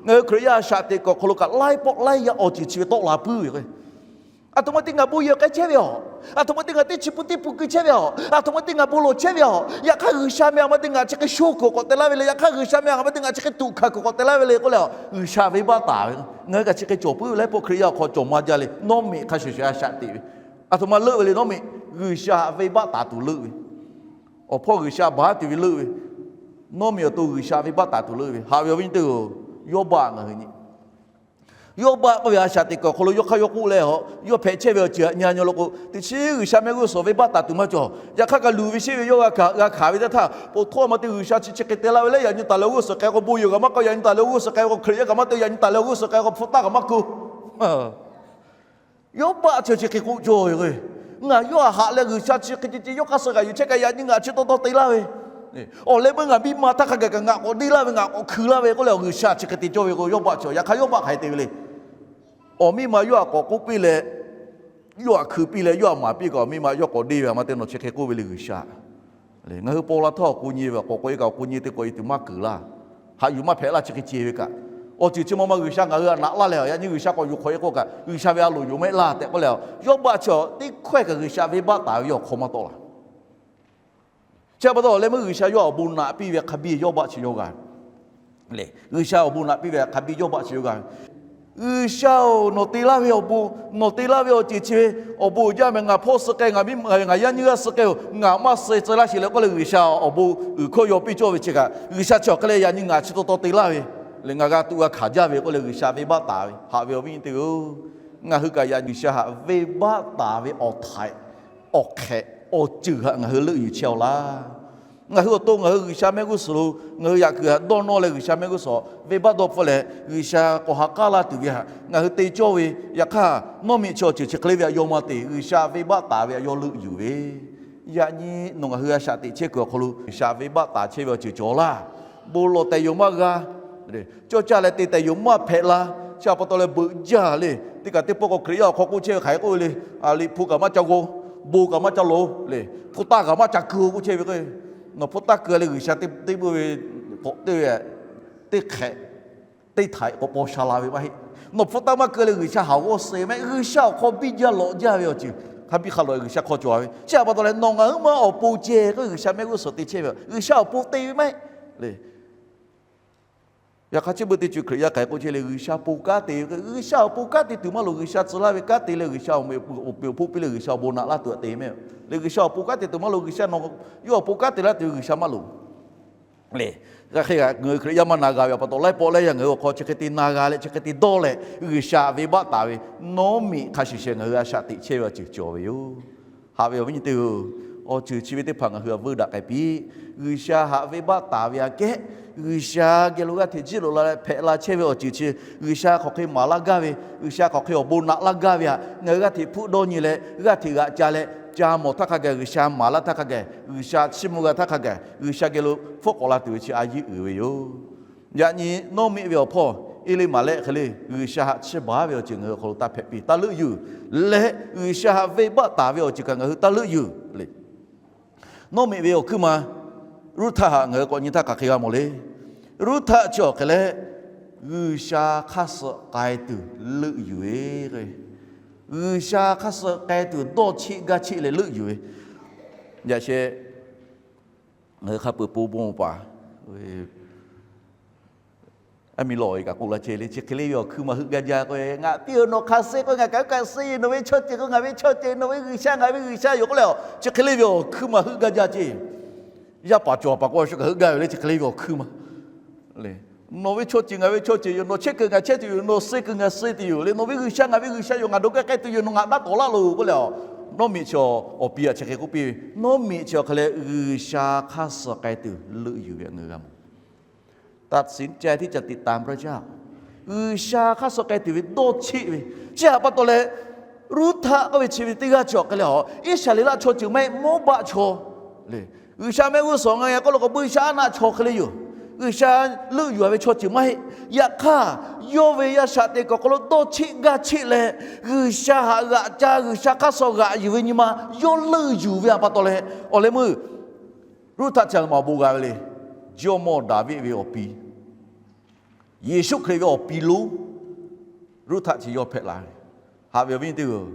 ngaˬ hui Hkriꞈ yaˇ a shaꞈ teꞈ kuiˬ awˬ hk'aw lo kaꞈ laiˉ pawˆ laiˉ yaˇ awˬ ceuˬ chi ve tawˆ la puiˉ ve k'o, a htoꞈ ma te ngaˬ bon yehˬ k'ai chehˇ ve aˬ, a htoꞈ ma te ngaˬ teˇ chi pun teˇ pun keu chehˇ ve aˬ, a htoꞈ ma te ngaˬ bon lawˬ chehˇ ve aˬ, yaꞈ hk'aˇ G'uiˬsha meh a ma te ngaˬ chi hk'e sho kuiˬ k'awꞈ te laˇ ve le. Yaꞈ hk'aˇ G'uiˬsha meh a ma te ngaˬ chi hk'e tuꞈ hkanˍ kuiˬ k'awꞈ te laˇ ve le k'oˆ leh, G'uiˬsha venˇbaˆ taˍ ve. Ngaˬ hui kaꞈ chi hk'e cawˬ puiˉ ve laiˉ pawˆ Hkriꞈ yaˇ awˬ hk'aw cawˬ maˇ jaˇ le. Nawˇ miꞈ hk'a shuˍ shuˍ a shaꞈ teꞈ ve, a htoꞈ ma leuˆ ve le. Nawˇ miꞈ G'uiˬsha venˇbaˆ taˍ tuˬ leuˆ ve, awˬ hpawˇ G'uiˬsha baˬ tuˬ ve leuˆ ve, nawˇ miꞈ awˬ to G'uiˬsha venˇbaˆ taˍ tuˬ leuˆ ve. Haꞈ ve awˬ viˉ nyi teˇ g'aˇ-oˬ, Yawˇbaˆ ngaˬ hui nyi Yawˇbaˆ k'oˆ ve a shaꞈ teꞈ kuiˬ awˬ hk'aw lo yawˇ hk'aˇ yawˇ k'oˆ leh, a yawˇ hpehꞈ chehˇ ve awˬ ceuˬ htaꞈ nyi a nyi law k'o, teˇ chi G'uiˬsha mehˆ g'uˇ suhˍ venˇbaˆ taˍ tuˬ maˇ cawˬ. Yaꞈ hk'aˇ kaꞈ luˬ ve sheˆ ve yawˇ g'a hkanˍ ve teˇ htaˇ, po htawˇ a ma te G'uiˬsha chi chi hk'e te laˇ ve leh, yaꞈ nyi taˍ leh awˬ g'uˇ suhˍ k'ai k'o bon yehˬ kaꞈ maˇ k'oˆ, yaꞈ nyi taˍ leh awˬ g'uˇ suhˍ k'ai k'o Hkriꞈ yaˇ kaꞈ maˇ te, yaꞈ nyi taˍ leh awˬ g'uˇ suhˍ k'ai k'o hpu taˇ kaꞈ maˇ keu. Yawˇbaˆ chi chi hk'e k'oˆ cawˇ ve k'o, ngaˬ yawˇ htaꞈ haꞈ leh G'uiˬsha chi hk'e te ce yawˇ hk'aˇ suh kaꞈ yuˬ chehˇ kaꞈ yaꞈ nyi ngaˬ chi taw taw te laˇ ve, awˬ leh meuˇ ngaˬ miˇ ma htaˇ hk'a gaˬ kaꞈ ngaˬ k'awꞈ deˇ laˇ ve, ngaˬ k'awꞈ hkui laˇ ve k'oˆ leh, G'uiˬsha chi hk'e te cawˇ ve k'o, Yawˇbaˆ chi yaꞈ hk'aˇ Yawˇbaˆ hk'aˬ hk'e te ve le. Awˬ miˇ ma yawˇ htaꞈ k'awꞈ k'oˆ piˇ leh, yawˇ htaꞈ hkui piˇ leh, yawˇ htaꞈ maˍ piˇ kaꞈ, awˬ miˇ ma yawˇ k'awꞈ deˇ ve, a ma te nawˬ chi hk'e k'oˆ ve le G'uiˬsha. Ngaˬ hui paw la htawˇ k'awꞈ k'oˆ nyi ve, k'awꞈ k'oˆ e kaꞈ k'awꞈ k'oˆ nyi te k'awꞈ e tuˬ maˇ keunˍ laˇ. Haꞈ yuˬ maˇ hpehꞈ laˇ chi hk'e ce ve kaꞈ, awˬ ceuˬ chi ma ma G'uiˬsha ngaˬ hui htaꞈ naꞈ laˇ leh, yaꞈ nyi G'uiˬsha k'awꞈ yuˬ hk'awꞈ e k'oˆ kaꞈ, G'uiˬsha ve a loˍ yoˬ mehˆ laˇ tehꞈ k'oˆ leh, Yawˇbaˆ chi teˇ hkawehˇ kaꞈ G'uiˬsha venˇbaˆ taˍ ve yawˇ awˬ hk'aw maˇ tawˆ la. Chi pa taw leh meuˇ G'uiˬsha yawˇ awˬ bon naꞈ piˇ ve hk'a biˇ Yawˇbaˆ chi yawˇ g'a lehˬ, G'uiˬsha awˬ bon naꞈ piˇ ve hk'a biˇ Yawˇbaˆ chi yawˇ g'a ve. G'uiˬsha-oˬ, nawˬ te laˇ ve awˬ bon, nawˬ te laˇ ve awˬ ceuˬ chi ve awˬ bon uiˍ jaˇ meh. Ngaˬ hpawˇ suh k'ai, ngaˬ miˇ ngaˬ yaˇ nyiˇ g'aˇ suh k'ai-oˬ, ngaˬ maˇ suh tcuh laˇ sheˍ leh k'oˆ leh, G'uiˬsha awˬ bon uiˍ hkawˇ yaw piˇ cawˇ ve chi kaꞈ, G'uiˬsha chi awˬ hk'e leh yaꞈ nyi ngaˬ chi taw taw te laˇ ve le, ngaˬ g'a tuꞈ g'a hkanˍ jaˇ ve k'oˆ leh, G'uiˬsha venˇbaˆ taˍ ve. Haꞈ ve awˬ viˉ nyi teˇ g'aˇ-oˬ, ngaˬ hui kaꞈ yaꞈ G'uiˬsha htaꞈ venˇbaˆ taˍ ve awˬ htaiꞈ awˬ hk'ehꞈ awˬ ceuˬ htaꞈ ngaˬ hui leuˆ yuˬ chehˇ-aw laˇ. Ngaˬ hui awˬ to ngaˬ hui G'uiˬsha mehˆ g'uˇ suhˍ lo ngaˬ hui yaꞈ kuiˬ htaꞈ dawˇ nawˇ leh G'uiˬsha mehˆ g'uˇ suhˍ venˇbaˆ dawˇ hpfuhˆ leh G'uiˬsha k'awꞈ ha k'aˉ laˇ tuˬ ve htaꞈ ngaˬ hui te cawˇ ve. Yaꞈ hk'aˇ, nawˇ miꞈ chi awˬ ceuˬ chi hk'e le ve htaꞈ yaw maˇ te, G'uiˬsha venˇbaˆ taˍ ve htaꞈ yaw leuˆ yuˬ ve. Yaꞈ nyi nawˬ ngaˬ hui a shaꞈ teꞈ chehˇ kuiˬ awˬ hk'aw lo G'uiˬsha venˇbaˆ taˍ chehˇ ve awˬ ceuˬ cawˬ laˇ. Bon lawˬ tehˬ yoˬ maˇ g'a, cawˇ caˇ leh te tehˬ yoˬ maˇ hpehꞈ la. Chi htaꞈ pa taw leh beuꞈ jaˇ le. Teˇ kaꞈ teˇ pawˆ k'o Hkriꞈ yaˇ awˬ hk'aw k'oˆ chehˇ ve hk'aˬ hk'e k'oˆ ve le, Liꞈ hpu kaꞈ maˇ ca g'aw, bon kaꞈ maˇ ca lawˬ le, hpu taˇ kaꞈ maˇ ca keu-o k'oˆ chehˇ ve k'o, nawˬ hpu taˇ keu leh G'uiˬsha teˇ, teˇ buˇ ve k'awꞈ teˇ ve teˇ hk'ehꞈ teˇ htaiꞈ k'awꞈ paw sha la ve maˇ heˆ. Nawˬ hpu taˇ maˇ keu leh G'uiˬsha haˍ g'awˇ suh maˇ heˆ. G'uiˬsha awˬ hk'aw biˇ jaˇ lawꞈ jaˇ ve awˬ ceuˬ hk'a biˇ hk'a lawꞈ G'uiˬsha hk'aw cawˬ ve. Chi htaꞈ pa taw leh nawˬ ngaˬ huiˉ ma awˬ pon ceh k'o G'uiˬsha mehˆ g'uˇ suhˍ te chehˇ ve, G'uiˬsha awˬ pon te ve maˇ heˆ le. Yaꞈ hk'aˇ chi beuꞈ teˇ ceuˬ Hkriꞈ yaˇ hk'aˬ hk'e k'oˆ chehˇ le, G'uiˬsha pon kanˉ te ve, G'uiˬsha awˬ pon kanˉ te tuˬ maˇ loˍ, G'uiˬsha tcuh laˇ ve kanˉ te leh G'uiˬsha awˬ meꞈ awˬ hponˇ piˇ leh G'uiˬsha awˬ bon naꞈ laˇ tuˬ htaꞈ te maˇ heˆ. Le G'uiˬsha awˬ pon kanˉ te tuˬ maˇ loˍ, G'uiˬsha nawˬ yawˇ awˬ pon kanˉ te laˇ tuˬ ve G'uiˬsha maˇ loˍ le. Hk'aˬ hk'e kaꞈ ngaˬ hui Hkriꞈ yaˇ maˇ na g'a ve htaꞈ pa taw laiˉ pawˆ laiˉ yaˇ ngaˬ hui awˬ hk'aw chi hk'e te na g'a leh chi hk'e te dawˇ leh G'uiˬsha venˇbaˆ taˍ ve nawˇ miꞈ hk'a shuˍ sheh ngaˬ hui a shaꞈ teꞈ chehˇ ve awˬ ceuˬ cawˬ ve yoˬ. Haꞈ ve awˬ viˉ nyi teˇ-oˬ, awˬ ceuˬ chi ve teˇ hpaˍ ngaˬ hui a veuˇ daꞈ k'ai piˇ. G'uiˬsha htaꞈ venˇbaˆ taˍ ve aꞈ kehˉ, G'uiˬsha geh lo g'aˇ hteꞈ jiˇ loꞈ la leh hpehꞈ la chehˇ ve awˬ ceuˬ chi G'uiˬsha hk'aˬ hk'e maˍ laˇ gaˇ ve, G'uiˬsha hk'aˬ hk'e awˬ bon naꞈ laˇ gaˇ ve htaꞈ ngaˬ hui g'aˇ hteꞈ hpuˇ dawˇ nyi leh g'aˇ hteꞈ g'aꞈ ca leh ca mawˬ htaˇ hk'a gaˬ, G'uiˬsha maˍ laˇ htaˇ hk'a gaˬ, G'uiˬsha chiˇ mvuh g'a htaˇ hk'a gaˬ, G'uiˬsha geh lo hpfuhˆ k'awꞈ la tuˬ ve chi a yeˇ uiˍ ve yoˬ. Yaꞈ nyi nawˇ miꞈ ve awˬ hpawˇ Eˇliˇmaꞈlehˆ hk'e le G'uiˬsha htaꞈ chiˇ baˬ ve awˬ ceuˬ ngaˬ hui awˬ hk'aw lo taˇ hpehꞈ piˇ, taˇ leuˆ yuˬ leh G'uiˬsha htaꞈ venˇbaˆ taˍ ve awˬ ceuˬ kaꞈ ngaˬ hui taˇ leuˆ yuˬ le. Nawˇ miꞈ ve awˬ hkuiˉ ma Ruˇhtaˆ htaꞈ ngaˬ hui k'awꞈ nyi htaˇ hk'aˬ hk'e g'a mawˬ le. Ruˇhtaˆ chi awˬ hk'e leh G'uiˬsha hk'aˇ suh k'ai tuˬ leuˆ yuˬ ve, G'uiˬsha hk'aˇ suh k'ai tuˬ dawˇ cheˆ gaˇ cheˆ leh leuˆ yuˬ ve. Yaꞈ sheh ngaˬ hui hk'a peuˬ po bon paˍ aˉ miˬ lawˬ e kaꞈ k'oˆ la chehˇ le, chi hk'e le ve awˬ hkuiˉ ma heuˆ gaˇ jaˇ k'o, ngaˬ piˇ-oˬ nawˬ hk'a suh k'o ngaˬ kaꞈ kaꞈ suh-e, nawˬ ve chaw ceuˬ k'o ngaˬ ve chaw ceuˬ, nawˬ ve G'uiˬsha ngaˬ ve G'uiˬsha yoˬ k'oˆ leh, chi hk'e le ve awˬ hkuiˉ ma heuˆ gaˇ jaˇ ceˇ. Yaˇ paˍ cawˬ paˍ k'o shu kaꞈ heuˆ gaˇ ve le, chi hk'e le ve awˬ hkuiˉ ma le. Nawˬ ve chaw ceuˬ ngaˬ ve chaw ceuˬ yoˬ, nawˬ chehˇ kuiˬ ngaˬ chehˇ tuˬ yoˬ, nawˬ suh kuiˬ ngaˬ suh tuˬ yoˬ le, nawˬ ve G'uiˬsha ngaˬ ve G'uiˬsha yoˬ, ngaˬ dawˬ gaˇ k'ai tuˬ yoˬ, nawˬ ngaˬ taˇ tawˍ laˇ loˬ k'oˆ leh, nawˇ miꞈ chi awˬ pi htaꞈ chi hk'e k'oˆ piˇ ve, nawˇ miꞈ chi awˬ hk'e leh G'uiˬsha hk'aˇ suh k'ai tuˬ leuˆ yuˬ ve ngaˬ hui g'a mawˬ. ตัดสินใจที่จะติดตามพระเจ้า G'uiˬsha hk'aˇ suh k'ai tuˬ ve dawˇ cheˆ ve. Chi htaꞈ pa taw leh, Ruˇhtaˆ k'oˆ ve chi ve teˇ g'aˇ chi awˬ hk'e leh a, Iˉsaˍreˍlaˆ chaw ceuˬ maˇ heˆ, Mawˇbaˆ chaw le. G'uiˬsha mehˆ g'uˇ suhˍ ngaˬ hui k'oˆ lo k'o, G'uiˬsha aˉ naˆ chaw hk'e le yoˬ. G'uiˬsha leuˆ yuˬ-a ve chaw ceuˬ maˇ heˆ. Yaꞈ hk'aˇ, yawˇ ve a shaꞈ teꞈ kuiˬ awˬ hk'aw lo dawˇ cheˆ gaˇ cheˆ leh, G'uiˬsha htaꞈ g'aꞈ ca, G'uiˬsha hk'aˇ suh g'aꞈ yuˬ ve nyi ma yawˇ leuˆ yuˬ ve htaꞈ pa taw leh, awˬ leh meuˇ Ruˇhtaˆ chi ma awˬ bon g'a ve le. Jawˇmawˇ Daˍviˆ ve awˬ pi, Yeˍsuˆ Hkriꞈ ve awˬ pi lonˉ Ruˇhtaˆ chi yawˇ hpehꞈ la ve. Haꞈ ve awˬ viˉ nyi teˇ-oˬ,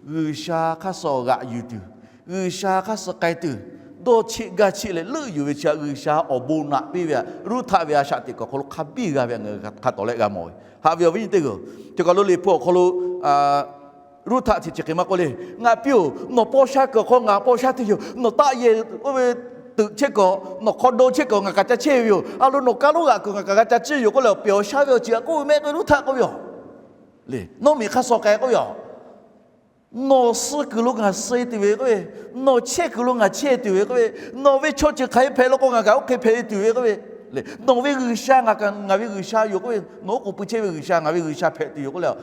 G'uiˬsha hk'aˇ suh g'aꞈ yuˬ tuˬ, G'uiˬsha hk'aˇ suh k'ai tuˬ, dawˇ cheˆ gaˇ cheˆ leh leuˆ yuˬ ve chi htaꞈ G'uiˬsha awˬ bon naꞈ piˇ ve htaꞈ Ruˇhtaˆ ve a shaꞈ teꞈ kuiˬ awˬ hk'aw lo hk'a biˇ g'a ve htaꞈ ngaˬ hui hk'a tawˍ leh g'a mawˬ ve. Haꞈ ve awˬ viˉ nyi teˇ-oˬ, chi kaꞈ lo Liꞈ hpu awˬ hk'aw lo Ruˇhtaˆ chi chi hk'e maˇ k'oˆ le. Ngaˬ piˇ-oˬ, nawˬ paw sha kuiˬ awˬ hk'aw ngaˬ paw sha tuˬ yoˬ. Nawˬ taˆ yehˬ oˇ ve tuꞈ chehˇ kuiˬ, nawˬ hk'aw daw chehˇ kuiˬ ngaˬ kaꞈ ca chehˇ ve yoˬ. A lo nawˬ kaˇ lonˉ g'aꞈ kuiˬ ngaˬ kaꞈ g'a ca ciˇ yoˬ k'oˆ leh awˬ pehˬ awˬ shaˉ ve awˬ ceuˬ htaꞈ k'oˆ ve mehˆ k'o Ruˇhtaˆ k'oˆ ve yoˬ. Nawˇ miꞈ hk'aˇ suh k'ai k'oˆ ve yoˬ. Nawˬ suh kuiˬ lo ngaˬ suh-e tuˬ ve k'oˆ ve, nawˬ chehˇ kuiˬ lo ngaˬ chehˇ tuˬ ve k'oˆ ve, nawˬ ve chaw ceuˬ hk'aˬ hk'e hpehꞈ lo k'o ngaˬ kaꞈ oˇ hk'e hpehꞈ-e tuˬ ve k'oˆ ve, nawˬ ve G'uiˬsha ngaˬ kaꞈ ngaˬ ve G'uiˬsha yoˬ k'oˆ ve, nawˬ oˉ k'oˍ pui chehˇ ve G'uiˬsha ngaˬ ve G'uiˬsha hpehꞈ tuˬ yoˬ k'oˆ leh,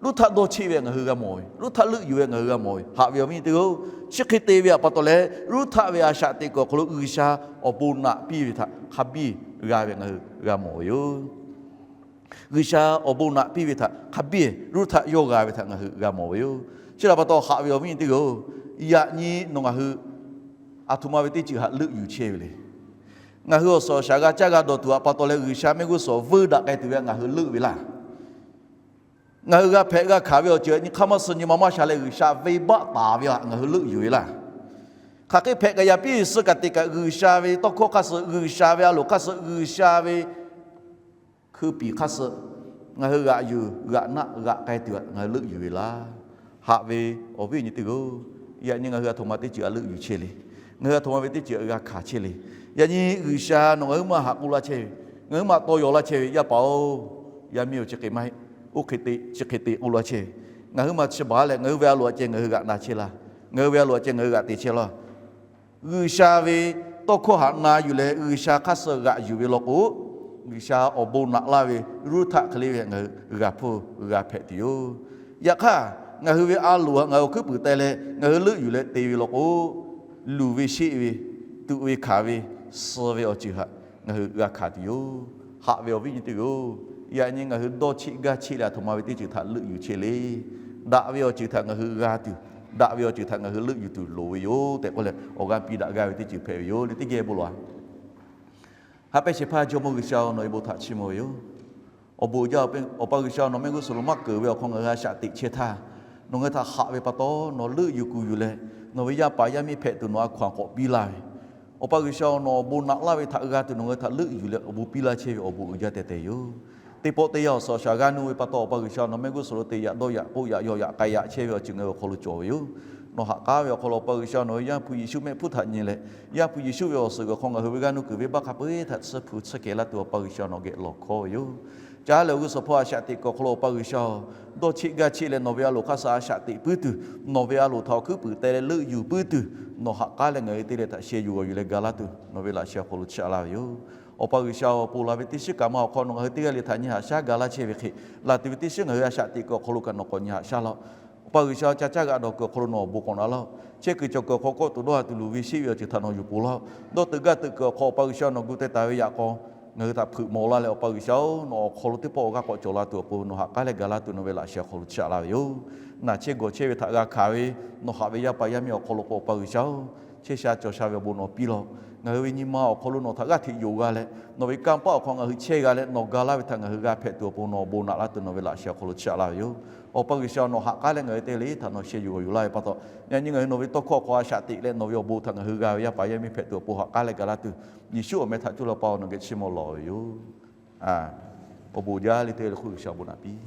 Ruˇhtaˆ dawˇ cheˆ ve ngaˬ hui g'a mawˬ ve, Ruˇhtaˆ leuˆ yuˬ ve ngaˬ hui g'a mawˬ ve. Haꞈ ve awˬ viˉ nyi teˇ-oˬ, chi hk'e te ve htaꞈ pa taw leh Ruˇhtaˆ ve a shaꞈ teꞈ kuiˬ awˬ hk'aw lo G'uiˬsha awˬ bon naꞈ piˇ ve htaꞈ hk'a biˇ g'a ve ngaˬ hui g'a mawˬ ve yoˬ. G'uiˬsha awˬ bon naꞈ piˇ ve htaꞈ hk'a biˇ Ruˇhtaˆ yawˇ g'a ve htaꞈ ngaˬ hui g'a mawˬ ve yoˬ. Chi htaꞈ pa taw haꞈ ve awˬ viˉ nyi teˇ-oˬ, yaꞈ nyi nawˬ ngaˬ hui a htoꞈ ma ve teˇ ceuˬ htaꞈ leuˆ yuˬ chehˇ ve le. Ngaˬ hui awˬ suhˍ awˬ shaˍ g'a caˇ g'a dawˬ tuˬ htaꞈ pa taw leh G'uiˬsha mehˆ g'uˇ suhˍ veuˇ daꞈ k'ai tuˬ ve htaꞈ ngaˬ hui leuˆ ve laˇ. Ngaˬ hui g'a hpehꞈ g'a hkanˍ ve awˬ ceuˬ nyi hk'aˇ maˇ suh nyi ma maˇ sha leh G'uiˬsha venˇbaˆ taˍ ve htaꞈ ngaˬ hui leuˆ yuˬ ve laˇ. Hk'aˬ hk'e hpehꞈ kaꞈ yaꞈ piˇ suh kaꞈ te kaꞈ G'uiˬsha ve tawˇ hkawˇ hk'aˇ suh, G'uiˬsha ve a loˍ hk'aˇ suh, G'uiˬsha ve hkui piˍ hk'aˇ suh ngaˬ hui g'aꞈ yuˬ g'aꞈ naˆ g'aꞈ k'ai tuˬ htaꞈ ngaˬ hui leuˆ yuˬ ve laˇ. Haꞈ ve awˬ viˉ awˬ nyi teˇ-oˬ, yaꞈ nyi ngaˬ hui a htoꞈ ma teˇ ceuˬ htaꞈ leuˆ yuˬ chehˇ le. Ngaˬ hui a htoꞈ ma ve teˇ ceuˬ htaꞈ g'a hkanˍ chehˇ le. Yaꞈ nyi G'uiˬsha nawˬ ngaˬ huiˉ ma htaꞈ k'oˆ laˇ chehˇ ve, ngaˬ huiˉ ma tawˇ yaw laˇ chehˇ ve, Yaˇ paˍ-oˬ, yaˇ miˇ-oˬ, chi hk'e maˇ heˆ. Oˇ hk'e te, chi hk'e te k'oˆ laˇ chehˇ ve, ngaˬ huiˉ ma chi baˬ leh ngaˬ hui ve a loˍ htaꞈ ceh ngaˬ hui g'aꞈ na chehˇ laˇ. Ngaˬ hui ve a loˍ a ceh ngaˬ hui g'aꞈ te chehˇ laˇ. G'uiˬsha ve tawˇ hkawˇ haꞈ na yuˬ leh G'uiˬsha hk'aˇ suh g'aꞈ yuˬ ve law k'o, G'uiˬsha awˬ bon naꞈ laˇ ve Ruˇhtaˆ hk'e le ve ngaˬ hui g'a hpuˇ g'a hpehꞈ tuˬ yoˬ. Yaꞈ hk'aˇ, ngaˬ hui ve a loˍ htaꞈ ngaˬ hui awˬ hkuiˉ puiˍ teh leh ngaˬ hui leuˆ yuˬ leh te ve law k'o, luˬ ve sheˆ ve, tuꞈ ve hkanˍ ve, suh ve awˬ ceuˬ htaꞈ ngaˬ hui g'a hkanˍ tuˬ yoˬ. Haꞈ ve awˬ viˉ nyi teˇ hpaˍ-oˬ, yaꞈ nyi ngaˬ hui dawˇ cheˆ gaˇ cheˆ leh aˬ htoꞈ ma ve teˇ ceuˬ htaꞈ leuˆ yuˬ chehˇ le. Daꞈ ve awˬ ceuˬ htaꞈ ngaˬ hui g'a tuˬ, daꞈ ve awˬ ceuˬ htaꞈ ngaˬ hui leuˆ yuˬ tuˬ loˍ ve yoˬ tehꞈ k'oˆ leh, awˬ g'aˇ piˇ daꞈ gaˇ ve teˇ ceuˬ hpehꞈ ve yoˬ le. Teˇ geh bon lawˬ-a. Haꞈ pehnˇ shehˍ hpaˇ Jawˇmawˇ G'uiˬsha-oˬ, nawˬ ve bon htaꞈ chiˇ mvuh ve yoˬ. Awˬ bon uiˍ jaˇ, Awˬ pa G'uiˬsha-oˬ, nawˬ mehˆ g'uˇ suhˍ lo maˇ keunˍ ve awˬ hk'aw ngaˬ hui a shaꞈ teꞈ chehˇ htaˇ, nawˬ ngaˬ hui htaꞈ haꞈ ve pa taw nawˬ leuˆ yuˬ kuˬ yuˬ leh, nawˬ ve yaˇ paˍ yaˇ miˇ hpehꞈ tuˬ nawˬ a hkaw-anˬ k'awꞈ piˇ laˇ ve, Awˬ pa G'uiˬsha-oˬ, nawˬ awˬ bon naꞈ laˇ ve htaꞈ g'a tuˬ nawˬ ngaˬ hui htaꞈ leuˆ yuˬ leh awˬ bon piˇ laˇ chehˇ ve awˬ bon uiˍ jaˇ teh teh yoˬ. Teˇ pawˆ teˇ yanˇ awˬ suhˍ awˬ shaˍ g'a nuˇ ve pa taw, Awˬ pa G'uiˬsha nawˬ mehˆ g'uˇ suhˍ lo te yaꞈ dawˇ yaꞈ k'oˆ yaꞈ yaw yaꞈ k'ai yaꞈ chehˇ ve awˬ ceuˬ ngaˬ hui awˬ hk'aw lo cawˬ ve yoˬ. Nawˬ ha k'aˉ ve awˬ hk'aw lo Awˬ pa G'uiˬsha nawˬ ve Yaˇ hpu Yeˍsuˆ mehˆ hpfuhˇ htaꞈ nyi leh, Yaˇ hpu Yeˍsuˆ ve awˬ suhˍ g'uiˬ hk'aw ngaˬ hui ve g'aˇ nuˇ kuiˬ venˇbaˆ hk'a peu-eˬ htaꞈ tsuhˇ hpu tsuhˇ kehˬ laˇ tuˬ Awˬ pa G'uiˬsha nawˬ geh lawˬ hkawˇ ve yoˬ. Caˉ leh awˬ g'uˇ suhˍ hpawˇ a shaꞈ teꞈ kuiˬ awˬ hk'aw lo Awˬ pa G'uiˬsha-oˬ, dawˇ cheˆ gaˇ cheˆ leh nawˬ ve a loˍ hk'aˇ suh a shaꞈ teꞈ puiˉ tuˬ, nawˬ ve a loˍ htaꞈ awˬ hkuiˉ puiˍ teh leh leuˆ yuˬ puiˉ tuˬ, nawˬ ha k'aˉ leh ngaˬ hui te leh htaꞈ sheh yuˬ g'awˬ yuˬ leh ga laˇ tuˬ nawˬ ve laꞈ sheh awˬ hk'aw lo chiˇ aꞈ laˇ ve yoˬ. Awˬ pa G'uiˬsha-oˬ, ponˬ laˬ ve teˇ shiˉ kaꞈ ma awˬ hk'aw nawˬ ngaˬ hui teˇ g'aˇ le htaꞈ nyi haꞈ shaˉ ga laˇ chehˇ ve hk'e, laˬ tuˬ ve teˇ shiˉ ngaˬ hui a shaꞈ teꞈ kuiˬ awˬ hk'aw lo kaꞈ nawˬ k'awꞈ nyi haꞈ shaˉ laˇ-oˆ. Awˬ pa G'uiˬsha-oˬ, ca caˇ g'aꞈ dawˬ kuiˬ awˬ hk'aw lo nawˬ awˬ bon k'awꞈ na laˇ-oˆ. Chehˇ kuiˬ cawˬ kuiˬ awˬ hk'aw kawˆ tuˬ dawˇ ha tuˬ luˬ ve sheˆ ve awˬ ceuˬ htaꞈ nawˬ yuˬ ponˬ laˇ-oˆ. Dawˇ teuꞈ gaˇ teuꞈ kuiˬ awˬ hk'aw Awˬ pa G'uiˬsha nawˬ gu teh taˍ ve yaꞈ k'aw ngaˬ hui htaꞈ hpeuꞈ mawˬ laˇ leh, Awˬ pa G'uiˬsha-oˬ, nawˬ awˬ hk'aw lo teˇ pawˆ awˬ g'aˇ k'awꞈ cawˬ la tuˬ awˬ pon nawˬ ha k'aˉ leh ga laˇ tuˬ nawˬ ve laꞈ sheh awˬ hk'aw lo chiˇ aꞈ laˇ ve yoˬ. Naˬ chehˇ gawˬ chehˇ ve htaꞈ g'a hkanˍ ve nawˬ haꞈ ve yaˇ paˍ yaˇ miˇ awˬ hk'aw lo k'o, Awˬ pa G'uiˬsha-oˬ, chehˇ sha cawˬ sha ve awˬ bon nawˬ piˇ laˇ-oˆ. Ngaˬ hui ve nyi ma awˬ hk'aw lo nawˬ htaꞈ g'aˇ hteꞈ yonˍ g'a leh, nawˬ ve kanˇ paˆ awˬ hk'aw ngaˬ hui chehˇ g'a leh nawˬ ga laˇ ve htaꞈ ngaˬ hui g'a hpehꞈ tuˬ awˬ pon nawˬ awˬ bon naꞈ laˇ tuˬ nawˬ ve laꞈ sheh awˬ hk'aw lo chiˇ aꞈ laˇ ve yoˬ. Awˬ pa G'uiˬsha nawˬ haꞈ k'aˉ leh ngaˬ hui teˇ g'aˇ le htaꞈ nawˬ sheh yuˬ g'awˬ yuˬ laˇ ve pa taw, yaꞈ nyi ngaˬ hui nawˬ ve tawˇ hkawˇ hk'aw a shaꞈ teꞈ leh nawˬ ve awˬ bon htaꞈ ngaˬ hui g'a ve yaˇ paˍ yaˇ miˇ hpehꞈ tuˬ awˬ pon haꞈ k'aˉ leh ga laˇ tuˬ, Yeˍsuˆ awˬ meh htaꞈ cuˇ leh Awˬ pa-oˬ, nawˬ geh chiˇ mvuh lawˬ ve yoˬ. Awˬ bon jaˇ le teˇ g'aˇ le hk'oˆ G'uiˬsha bon naꞈ piˇ